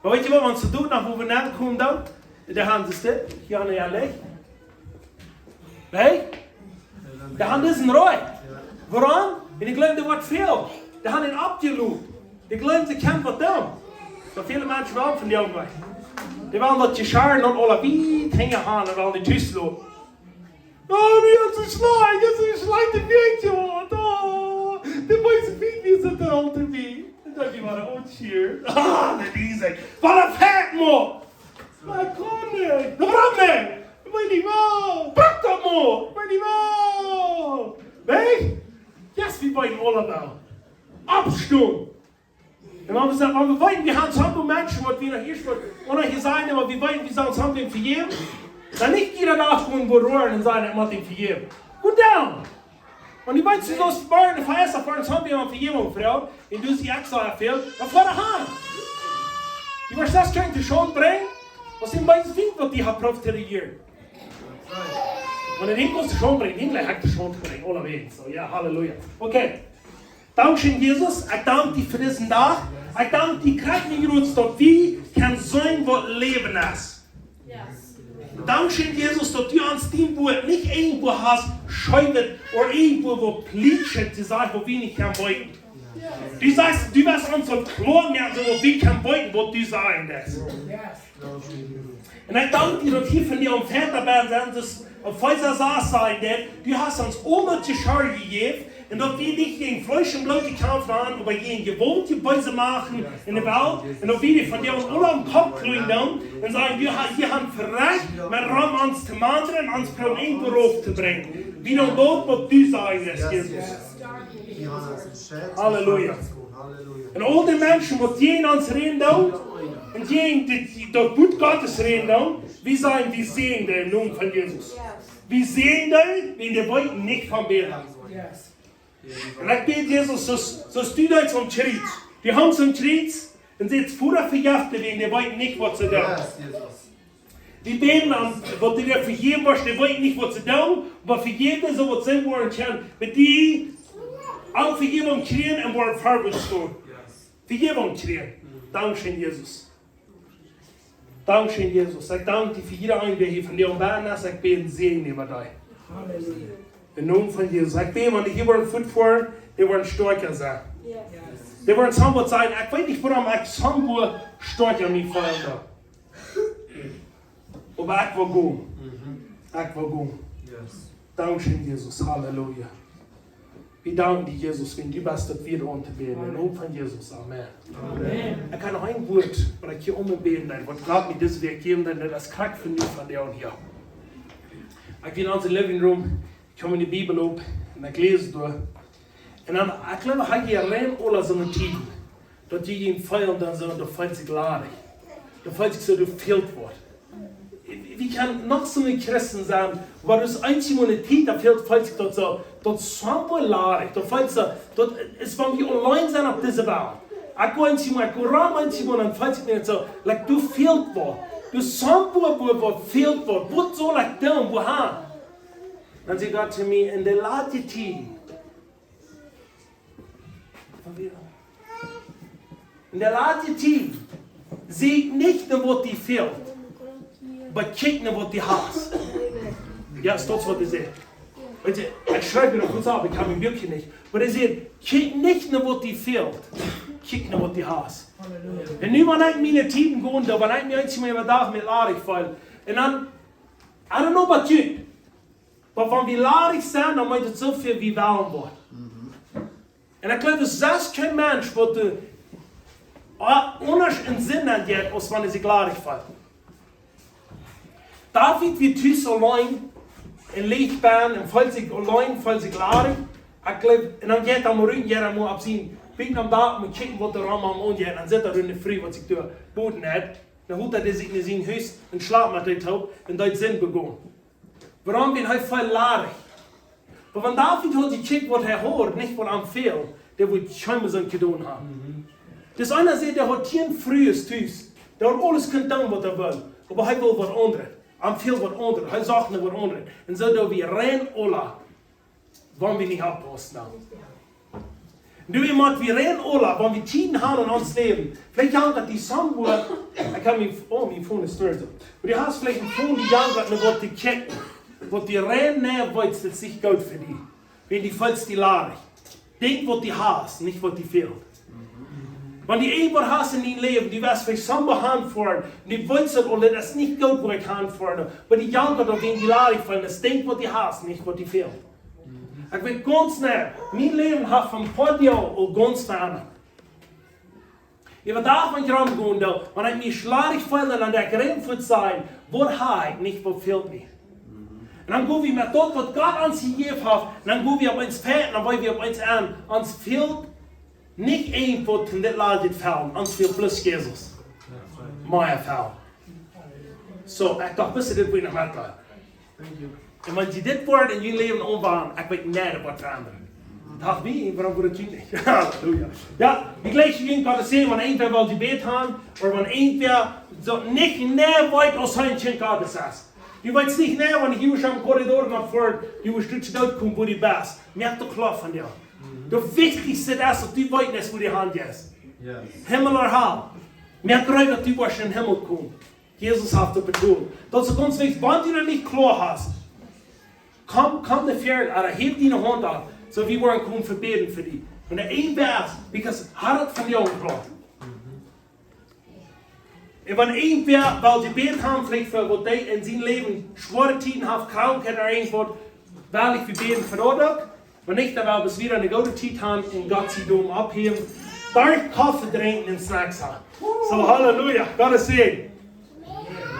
Oba weetst waut, wan see doa no bowen nenkomen dan, dee haben dit, hia aun de Lach. Nä? Dee haben disen Rot. Wuarom? Un ekj jleew, dee woat väl. Dee haben am oppjeloten. Ekj jleew, see kjennen waut doonen. Soo väle Menschen wellen von dee uk wajch. Dee wellen daut Jeschia noch aula wiet hinjen haben un wellen dee tus loten. Oh, wie es soo schlajcht, es soo schlajcht, de Welt, jo. Oh, de beese Fient, dee sent doa aul to mie. Un dan dee wieren uk hia. Ah, dee Liese. Waut een Fett, Maun. Ekj kaun nich. Wuarom nich? Ekj weet nich woo. Pak daut mol. Ekj weet nich woo. Nä? Yes, wie weeten aula woo. Oppstonen. Un wan wie sajen, wan wie weeten, wie haben soone Menschen, waut wie noch ieescht waut, ooda hia sennen, oba wie weeten, wie sellen someone vejäwen, dan nich jieda Dach gonen roaren un sajen, ekj mott am vejäwen. Go down. Wan du weetst, du saust morjen de Feier fa someone Vejäwunk froagen, un du sittst extra väl, dan foa han. Du woascht daut kjennen to Schaund brinjen, aus dee beese Fient, waut dee haft proowt to rejieren. Wan dee nich kjennen to Schaund brinjen, dan jlikj ekj to Schaund brinjen, aulawäajen. Soo, jo, Halleluja. Okay. Dankscheen, Jesus. Ekj dank die fa disen Dach. Ekj dank die, krakjt nu, daut wie kjennen seenen, waut Läwen es. Dankscheen, Jesus, daut du ons dien Wort nich irjentwua hast schaufen ooda irjentwua waut plietschen to sajen, waut wie nich kjennen weeten. Du sajchst, du woascht ons daut kloa moaken, soo daut wie kjennen weeten, waut du sajen deist. Un ekj dank die, daut hia vondoag Väta bie sent, daut Efeesa sas sajcht, daut du hast ons aula de Schult jejäft, un daut wie nich jäajen Fleesch un Bloot jekjamft haben, oba jäajen jewaultje beese Machten en de Welt, un daut wie dee vondoag aula aum Kopp kjrieen doonen, un sajen, du hast, du hast Rajcht, met rom ons to mandren, ons proowen doarauf to brinjen. Wie doonen daut, waut du sajen deist, Jesus. Halleluja. Un aul dee Menschen, waut jäajen ons räden doonen, un jäajen dit, daut Wuat Gottes räden doonen, wie sajen, wie säajnen dee em Nomen von Jesus. Wie säajnen dee, wiels dee weeten nich von wäa. Un ekj bäd, Jesus, soo aus, soo aus du deist aum Kjriez. Du hungst aum Kjriez un sajchst, Voda, vejeff dee, wiels dee weeten nich, waut see doonen. Wie bäden aun, waut dee vejäwen woascht, dee weeten nich, waut see doonen, oba vejeff dee, soo daut see woaren kjennen met die aun Vejäwunk kjrieen un woaren verwoats stonen. Vejäwunk kjrieen. Dankscheen, Jesus. Dankscheen, Jesus. Ekj dank die fa jieda een, dee hia vondoag aum Bäden es. Ekj bäd een Säajen äwa dee. Em Nomen von Jesus. Ekj bäd, wan dee hia woaren Foot foaren, dee woaren stoakja sennen. Dee woaren someone sajen, ekj weet nich, wuarom ekj someone stoakja mie feelen doo. Oba ekj well gonen. Ekj well gonen. Dankscheen, Jesus. Halleluja. Wie danken die, Jesus, wiels du best daut Wort auntobieden. Em Nomen von Jesus. Amen. Ekj kaun noch een Wort, waut ekj hia om bäden well, waut Gott mie dise Wäakj jäwen well, daut es krakjt fa nu vondoag hia. Ekj sie en onse living room, ekj hab miene Bibel op un ekj läs doa. Un dan, ekj jleew, ekj hab hia aul aule soone Tieden, daut du die feelst dan soo, daut feelt sikj ladich. Daut feelt sikj soo, daut fält waut. Wie kjennen noch soone Christen sennen, oba daut es eensjemol eene Tiet, daut fält, feelt sikj daut soo, daut es soo ladich. Daut feelt soo, daut es, wan wie auleen sent opp dise Welt. Ekj go eensjemol, ekj go rom eensjemol, dan feelt sikj mie soo, like, doa fält waut. Doa es someone, wua, wua fält waut. Waut saul ekj doonen? Wua han? Dan säd Gott to mie, en de latste Tieden, en de latste Tieden, see nich no waut die fält, oba kjikj no waut du hast. Jo, es daut waut hee sajcht? Weetst du, ekj schrift mie noch goot auf, ekj hab mien Buak nich. Oba hee sajcht, kjikj nich no waut die fält, kjikj no waut du hast. Un nu, wan ekj miene Tieden go, dan, wan ekj mie eensjemol äwa Dach met ladich feel, un dan, I don't know about you, oba wan wie ladich sent, dan meent daut soo väl, wie wellen waut. Un ekj jleew, daut es kjeen Mensch, waut, äh, aundasch en Senn aunjeit, aus wan hee sikj ladich feelt. David wia tus auleen un leecht bie un feelt sikj auleen, feelt sikj ladich. Ekj jleew, un dan jeit hee mau rut, jeit hee mau opp sien, bät aum Dak, mau kjikjen, waut doa rom am aunjeit. Dan sitt doa eene Fru, waut sikj doa boden haft. Dan holt hee sikj no sien Hus un schlapt met dee toop un deit Senn begonen. Wuarom? Wiels hee feelt ladich. Oba wan David haud jekjikjt, waut hee haud, nich waut am fält, Dee wudd kjeenmol soont jedonen haben. Dus eena sajcht, dee haud tieen Frues tus. Dee haud aules kunt doonen, waut hee wull. Oba hee wull waut aundret. Am fäld waut aundret. Hee sach no waut aundret. Un soo doo wie rein aula, wan wie nich oppaussen. Nu, wie motten, wie rein aula, wan wie Tieden haben en ons Läwen. Veleicht jankat die somewhere, ekj kaun mie, oh, mien Phone es doa soo. Oba du hast veleicht een Phone, dee jankat no waut to checken. Waut du rein nä weetst, daut es nich goot fa die. Wan du feelst die ladich. Denkj, waut du hast, nich waut die fält. Wan du irjentwaut hast en dien Läwen, du west veleicht soo behanfaren, du weetst daut, un daut es nich goot, wua ekj hanfaren. Oba die jankat, daut wan die ladich feelen, es denkj, waut du hast, nich waut die fält. Ekj weet gaunz nä, mien Läwen haft von poa Joa aul gaunz veendat. Äwa Dach, wan ekj romgonen doo, wan ekj mie schlajcht feel, dan doo ekj rein fuaz sajen, waut hab ekj, nich waut fält mie. Un dan go wie met daut, waut Gott ons jejäft haft, un dan go wie opp ons feet, dan woa wie opp ons aun, ons fält nich irjentwaut en dit Läwen fälen, ons fält bloos Jesus. Mea fälen. Soo, ekj docht, wisst du, dit wudd ekj noch met Un wan jie dit Wuat en jun Läwen aunwenjen, ekj weet nich waut to endren. Daut wie, wuarom wudd jie nich? Halleluja. Jo, wie jlikjen jun Gott seenen, wan irjentwäa well jebät haben, ooda wan irjentwäa soo nich nä weet, aus hee een Kjint Gottes es. Du weetst nich nä, wan du hia aum Korridor no ver, du woascht doot komen, wua du best. Moak die kloa von die. Daut wichtichste es, daut du weetst, wua du han jeist. Himmel ooda Hal. Moak kloa, daut du woascht em Himmel komen. Jesus haft daut betolt. Daut es gaunz wichtich, wan du noch nich kloa hast. Komm, komm no ver, ooda häw diene Haunt opp. Soo, wie woaren komen bäden fa die. Un de een best, because hee haft von die aul kloa. Un wan irjentwäa well jebät haben, veleicht fa waut hee en sien Läwen schwoare Tieden haft, Krankheit ooda irjentwaut, well ekj bäden fa daut uk. Wan nich, dan woa wie wada eene goode Tiet haben un Gott sien Dom opphäwen. Doa Koffe drinkjen un Snacks haben. Soo, halleluja, Gott seenen.